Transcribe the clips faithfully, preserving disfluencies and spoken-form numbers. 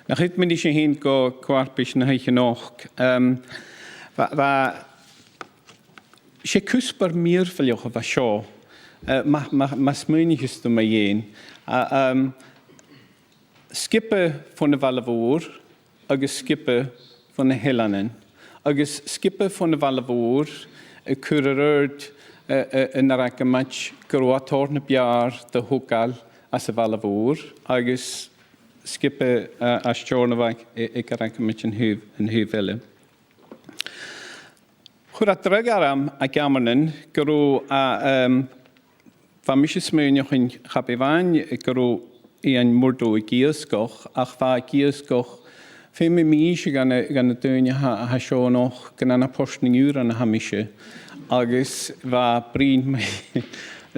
Nach ith mi a-nis a thighinn gu co-fharpais na h-oidhche a-nochd. Em, bha, bha, 's e cuspair mhìorbhaileach a bha seo, eh, ma, ma, ma smaoinicheas tu mu dheidhinn. A, em, sgioba bhon a' bhaile mhòr agus sgioba bhon na h-eileanan. Agus sgioba bhon a' bhaile mhòr a' cur air adhart, eh, eh, an argamaid gun robh e tòrr na b' fheàrr do thogail às a' bhaile mhòr, agus sgioba, eh, à Steòrnabhagh a, aig argamaid an taobh, an taobh eile. Chuir e dragh orm aig amannan gun robh, eh, em, bha mise a' smaoineachadh cha b' e a-mhàin gun robh Iain Murdo ag iasgach, ach bha e ag iasgach, feumaidh mi innse dha na, dha na daoine a tha, a tha seo a-nochd, gun ann à Port nan Iùrran a tha mise, agus bha e a' bruidhinn mu,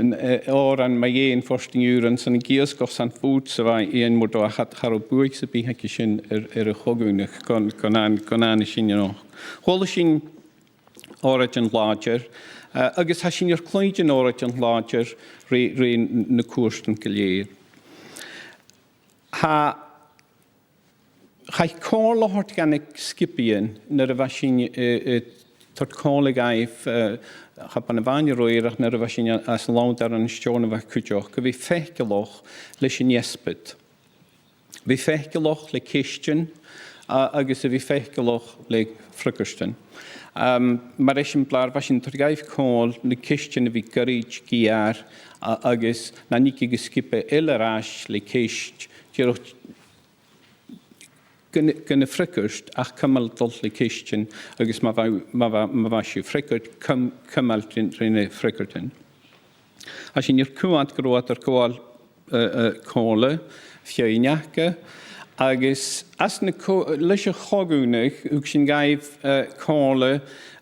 an, eh, òran mu dheidhinn Phort an Iùrain, 's ann ag iasgach 's ann fhathast a bha Iain Murdo, ach cha, cha robh buaidh sam bith aige sin air, air a' cho-dhùnadh, gun, gun ann, gun ann a sin a-nochd. Chuala sinn òraidean làidir, eh, agus tha sinn air cluinntinn òraidean làidir ri, ri na cuairtean gu lèir. Tha, chaidh comhairle a thoirt dha na sgiobaidhean nuair a bha sinn, eh, eh, toirt còmhla dhaibh, eh, cha b' ann a-mhàin a-raoir ach nuair a bha sinn anns an Lanndar ann an Steòrnabhagh cuideachd, gu bhith faiceallach leis an deasbad. Bhith faiceallach le ceistean, a-, agus a bhith faiceallach le freagairtean. Am, mar eisimpleir, bha sinn a' toirt dhaibh còmhla na ceistean a bhith goirid gu h-àrd, a-, agus nan tigeadh an sgioba eile air ais le ceist, dìreach gun, gun a' fhreagairt ach cumail a' dol le ceistean, agus ma bha, ma bha, ma bha sibh a' freagairt, cum-, cumail ri, ri na freagairtean. Tha sinn air coimhead gun robh iad air gabhail, eh, eh, còmhla, feadhainn aca, agus anns na co-, leis a' cho-dhùnadh, thug sinn dhaibh, eh, còmhla,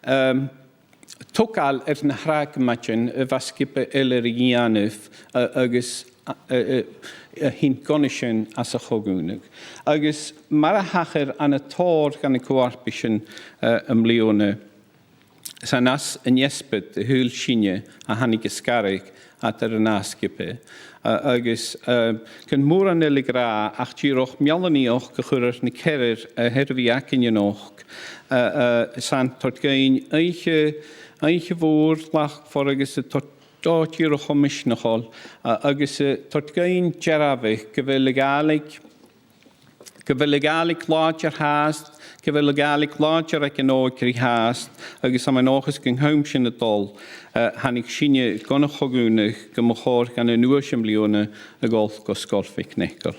ehm, togail air na h-argamaidean a bha sgioba eile air a dhèanamh, eh, agus, eh, eh, eh, a thighinn gu na sin anns a' cho-dhùnadh. Agus mar a thachair ann an tòrr dha na co-fharpaisean, eh, am-bliadhna, 's ann às an deasbad a shaoil sinne a thàinig an sgaradh eadar an dà sgioba. A-, agus, eh, chan eil mòran eile ag ràdh ach dìreach mealanaidheachd a chur air na ceathrar, eh, a th' air a bhith againn a-nochd, eh, eh, 's ann toirt dhuinn oidhche, oidhche mhòr tlachdmhor agus a toirt, dìreach cho misneachail, eh, agus, eh, toirt dhuinn dearbhadh gu bheil a' Ghàidhlig gu bheil a' Ghàidhlig làidir fhathast, gu bheil a' Ghàidhlig làidir aig an òigridh fhathast, agus tha mi an dòchas gun chùm sin a' dol, eh, thàinig sinne gun a' cho-dhùnadh gu mì-chòir dhan an uair sin am-bliadhna a dhol gu Sgoil MhicNeacail.